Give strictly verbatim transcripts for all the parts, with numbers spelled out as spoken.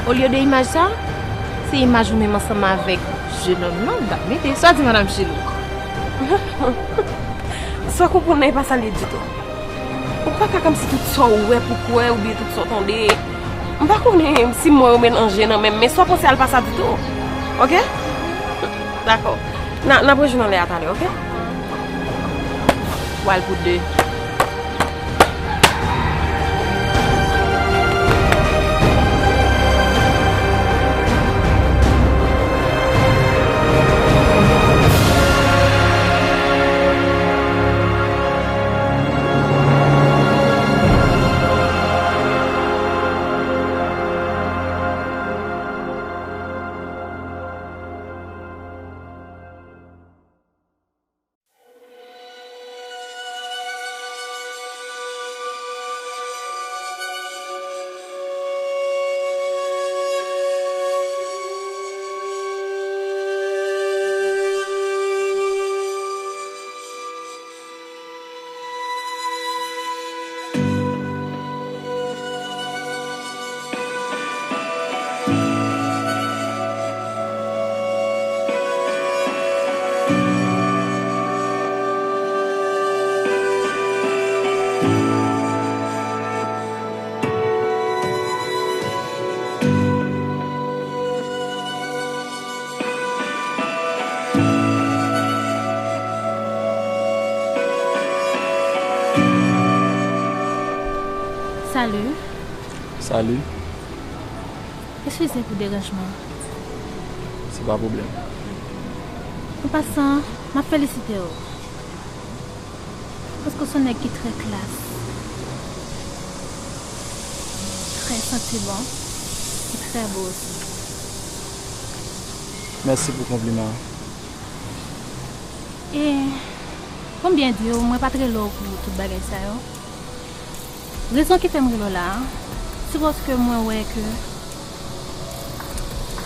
Olye de imaj sa, se imaj ou menm ansanm avèk jenòm nan m t ap mete. Sa w di, Madanm Chilou? Sa w konprann nan, e pa sa l ye ditou. Ou pa ka kòmsi tout sa w wè pou kwè oubyen tout sa w tande. M pa konnen si mo yo melanje nan menm, men sa w panse a l pa sa ditou. Oke? Dakò. N a, n ap rejwenn anlè a talè, oke? W al pou de. Salut. Salut. Eskize pou deranjman. Se pa pwoblèm. An pasan, m ap felisite w. Paske w se yon nèg ki trè klas, trè santi bon, e trè bo osi. Mèsi pou konpliman an. E, pou m byen di w, mwen pa t rele w pou tout bagay sa yo. Rezon ki fè m rele w la a, se paske mwen wè ke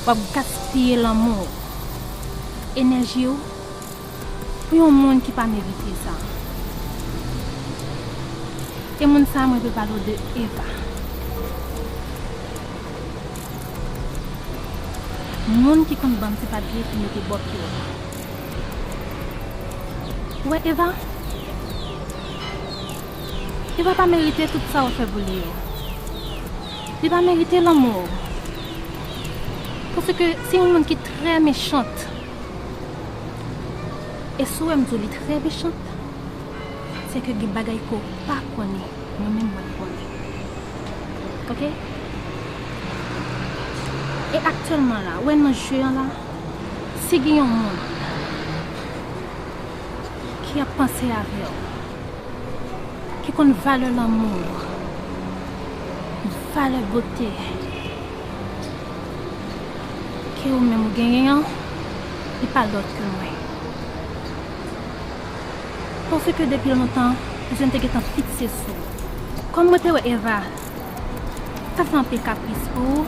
w ap gaspiye lanmou w, enèji w, pou yon moun ki pa merite sa. E moun sa a, mwen vle pale w de Eva. Moun ki konn ban m ti papye pou mete bò pye w. Ou wè Eva? Eva pa merite tout sa ou fè pou li yo. Li pa merite lanmou w. Paske se yon moun ki trè mechant. E si w wè m di w li trè mechant, se ke gen bagay ke w pa konnen, mwen menm mwen konnen. Oke? E aktyèlman la, ou wè nan je an la, si gen yon moun ki ap panse avè w, ki konn valè lanmou, valè bote ke ou menm ou genyen an, li pa lòt ke mwen. Paske depi lontan, je m te gentan fikse sou ou. Kòm mwen te wè Eva t ap fè anpil kapris pou ou,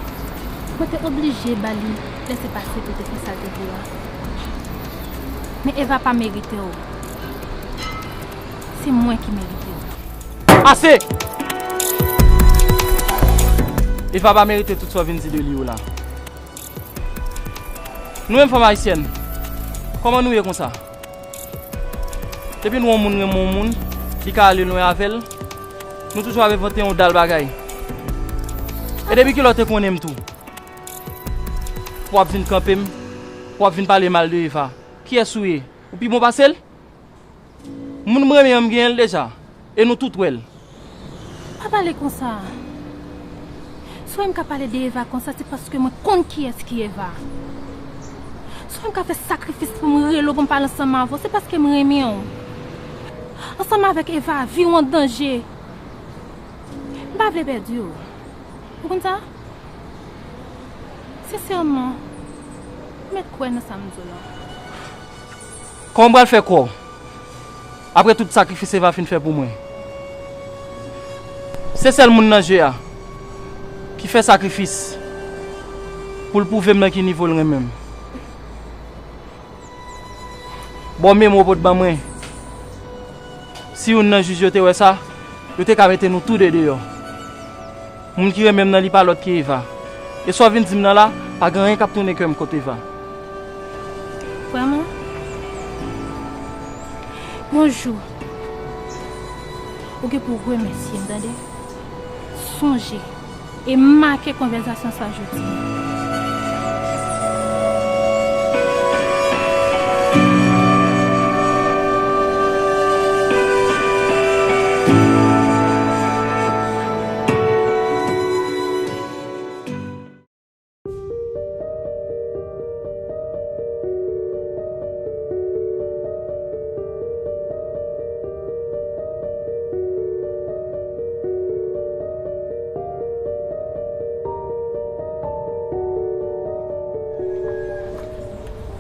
mwen te oblije ba li lèsepase pou l te fè sa l te vle a. Men Eva pa merite w. Se mwen ki merite w. Ase! Eva pa merite tout sa w vin di de li yo la. Nou menm fanm ayisyèn, kòman nou ye konsa? Depi nou wè yon moun renmen yon moun, li ka ale lwen avè l, nou toujou ap envante yon dal bagay. E depi kilè w te konnen m tou? Pou w ap vin kanpe m, pou w ap vin pale mal de Eva. Kiyès ou ye? Ou pi bon pase l? Moun m renmen an, m genyen l deja. E nou tout wè l. Pa pale konsa. Si w wè m ka pale de Eva konsa, se paske mwen konn kiyès ki Eva. Si w wè m ka fè sakrifis pou m rele w pou m pale ansanm avè w, se paske m renmen w. Ansanm avèk Eva, vi w an danje. M pa vle pèdi w. Ou konn sa? Sensèman, m mèt kwè nan sa m di w la. Kòman m pral fè kwè w? Apre tout sakrifis Eva fin fè pou mwen. Se sèl moun nan je a ki fè sakrifis pou l pwouve m nan ki nivo l renmen m. Bon, men mo w pot ban mwen. Si youn nan jij yo te wè sa, yo te ka mete nou tou de deyò. Moun ki renmen m nan, li pa lòt ke Eva. E sa w vin di m nan la, pa gen anyen k ap tounen kè m kont Eva. Vrèman? Yon jou, ou gen pou remèsye m, tande? Sonje e make konvèsasyon sa jodi a.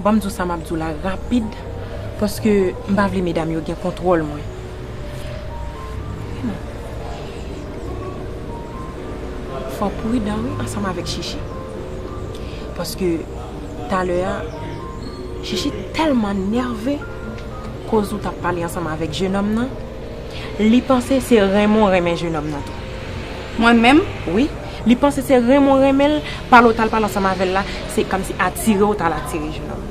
Ban m di w sa m ap di w la rapid, paske m pa vle medam yo gen kontwòl mwen. Fò w pridan, wi, ansanm avèk Chichi. Paske talè a, Chichi tèlman nève koz ou t ap pale ansanm avèk jenòm nan. Li panse se renmen w renmen jenòm nan tou. Mwen menm? Wi. Li panse se renmen w renmen l, pale w t al pale ansanm avè l la, se kòmsi atire w t al atire jenòm nan.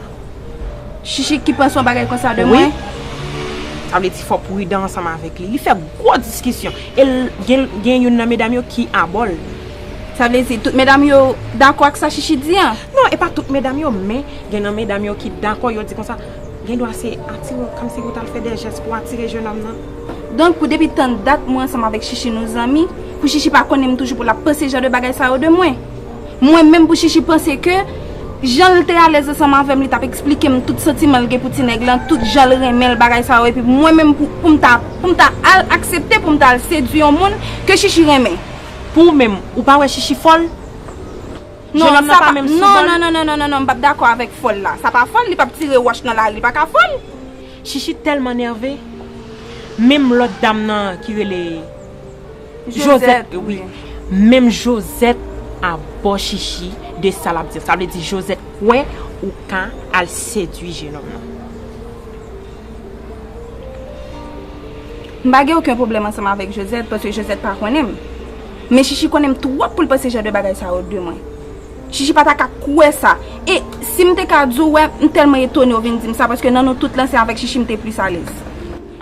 Chichi ki panse yon bagay konsa de mwen? Wi. Sa vle di fò w pridan ansanm avèk li. Li fè gwo diskisyon. E l gen, gen youn nan medam yo ki abò l. Sa vle di tout medam yo dakò ak sa Chichi di an? Non, e pa tout medam yo, men gen nan medam yo ki dakò, yo di konsa, gen dwa se atire w, kòmsi ou t al fè de jès pou atire jenòm nan. Donk, pou depi tann dat mwen ansanm avèk Chichi nou zanmi, pou Chichi pa konnen m toujou pou l ap panse jan de bagay sa yo de mwen. Mwen menm pou Chichi panse ke jan l te alèz ansanm avè m, li t ap eksplike m tout santiman l gen pou ti nèg lan, tout jan l renmen l, bagay sa yo, epi mwen menm pou, pou m ta, pou m ta al aksepte pou m ta al sedui yon moun ke Chichi renmen. Pou ou menm, ou pa wè Chichi fòl? Non, jenòm nan sa pa pa, menm sou non, bòl? Non, non, non, non, non, non, m p ap dakò avèk fòl la. Sa pa fòl, li p ap tire wòch nan lari, li pa ka fòl. Chichi tèlman nève, menm lòt dam nan ki rele Josette, Josette, wi. Wi. Menm Josette abò Chichi de sa l ap di. Sa vle di Josette kwè ou ka al sedui jenòm nan. M pa gen okenn pwoblèm ansanm avèk Josette, paske Josette pa konnen m. Men Chichi konnen m twòp pou l panse jan de bagay sa yo de mwen. Chichi pa ta ka kwè sa. E si m te ka di w, wè, m tèlman etone w vin di m sa, paske nan nou tout lan, se avèk Chichi m te plis alèz.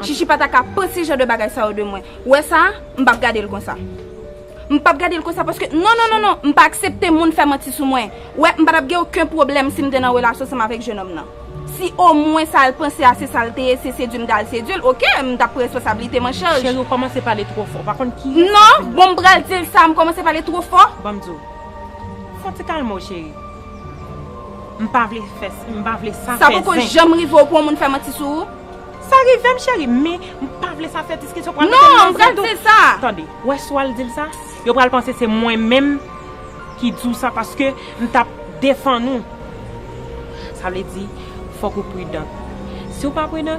Chichi pa ta ka panse jan de bagay sa yo de mwen. Wè sa, m p ap gade l konsa. M p ap gade l konsa paske, non, non, non, non, m pa aksepte moun fè manti sou mwen. Wè, m pa t ap gen okenn pwoblèm si m te nan relasyon ansanm avèk jenòm nan. Si omwen sa l panse a se sa l te ye, se sedui m t al sedui l, oke, m t ap pran responsablite m an chaj. Cheri, ou kòmanse pale twò fò. Ou pa konn kiyès. Non, bon, m pral di l sa, m kòmanse pale twò fò. Ban m di w. Fò ti kalme w, cheri. M pa vle fè, m pa vle sa fè zen. Sa poko janm rive w pou yon moun fè manti sou ou? Sa rive m, cheri, men m pa vle sa fè diskisyon pral mete m nan zòt ou. Non, m pral di l sa. Tande, w wè si w al di l sa, yo pral panse se mwen menm ki di w sa paske m t ap defann ou. Sa vle di, fòk ou pridan. Si w pa pridan,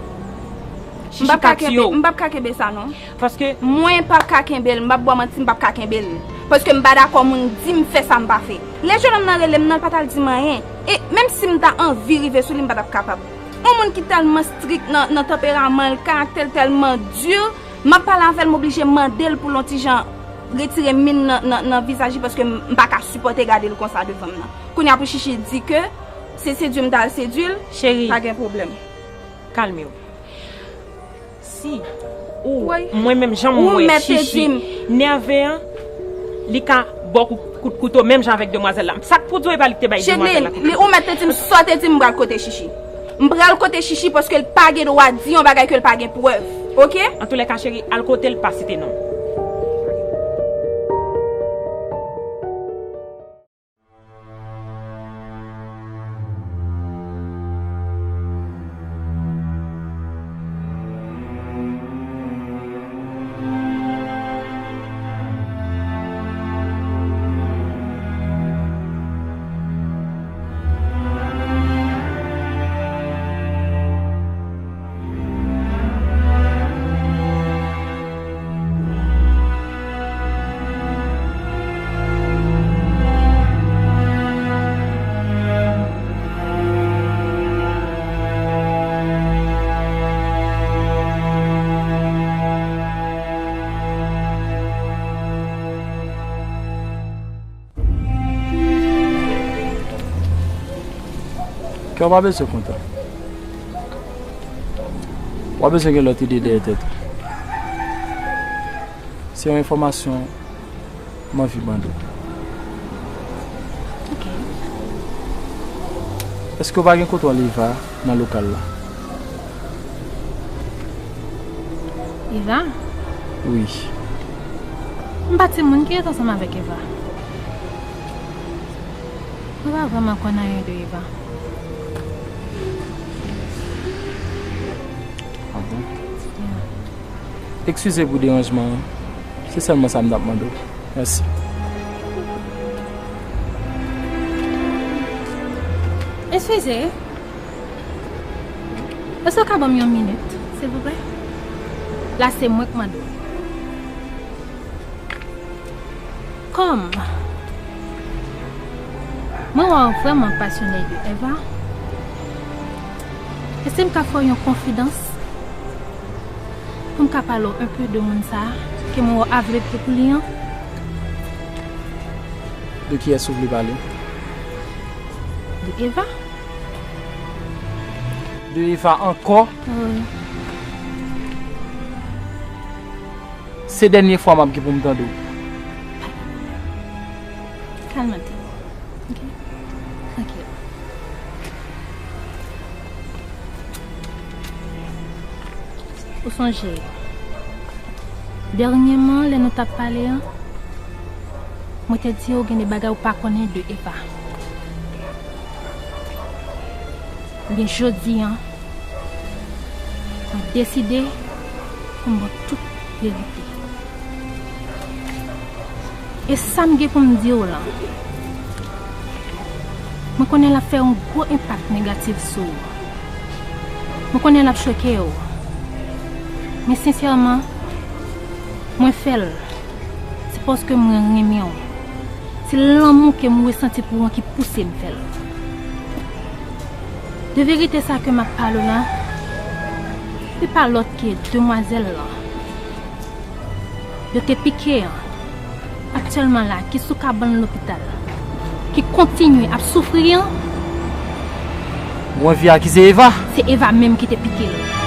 Chichi ka tiye w. M p ap ka kenbe, m p ap ka kenbe sa non. Paske mwen p ap ka kenbe l, m p ap ba w manti, m p ap ka kenbe l. Paske m pa dakò moun di m fè sa m pa fè. Lè jenòm nan rele m nan, l pa t al di m anyen. E menm si m ta anvi rive sou li, m pa t ap kapab. Yon moun ki tèlman strik nan, nan tanperaman l, karaktè l tèlman di, m ap pale avè l, m oblije mande l pou l yon ti jan retire min nan, nan, nan vizaj li, paske m, m pa ka sipòte gade l konsa devan m nan. Kounye a pou Chichi di ke se sedui m t al sedui l, cheri, pa gen pwoblèm. Kalme w. Si ou, mwen menm jan m wè Chichi nève an, li ka ba w kout, kout kouto menm jan avèk demwazèl la. Sa k pou di w e pa li k te bay demwazèl la kout kouto. Chedlin, ou mèt te di m sa w te di m, m pral kote Chichi. M pral kote Chichi paske l pa gen dwa di yon bagay ke l pa gen prèv. Oke? Antoulèka, cheri, al kote l, pa site non m. Kè w pa bezwen kontan. W pa bezwen gen lòt ide dèyè tèt ou. Se yon enfòmasyon m anvi mande w. Ok. Èske w pa gen kontwòl Eva nan lokal la? Eva? Wi. M pa timoun ki ret ansanm avèk Eva. Mwen pa vrèman konn anyen de Eva. Ah bon? Yeah. Eskize pou deranjman an. Se sèlman sa m t ap mande w. Mèsi. Eskize. Èske w ka ban m yon minit, silvouplè? La, se mwen k mande w. Kòm mwen wè w vrèman pasyone de Eva, èske m ka fè w yon konfidans? Pou m ka pale w enpe de moun sa a ke mwen wè w avle pye pou li an? De kiyès ou vle pale? De Eva. De Eva ankò? Wi. Se dènye fwa m ap gen pou m tande w. Kalme tèt ou. Ok? Trankil. Ou sonje, dènyèman, lè nou t ap pale an, mwen te di w gen de bagay ou pa konnen de Eva. Ebyen, jodi an, mwen deside pou m ba w tout verite. E sa m gen pou m di w lan, mwen konnen l ap fè yon gwo enpak negatif sou ou. Mwen konnen l ap choke w. Men sensèman, mwen fè l, se paske mwen renmen w. Se lanmou ke m resanti pou ou an ki pouse m fè l. De verite sa ke m ap pale w la, li pa lòt ke demwazèl lan. Yo te pike an, aktyèlman la, ki sou kabann lopital, ki kontinye ap soufri an. Ou anvi akize Eva? Se Eva menm ki te pike l.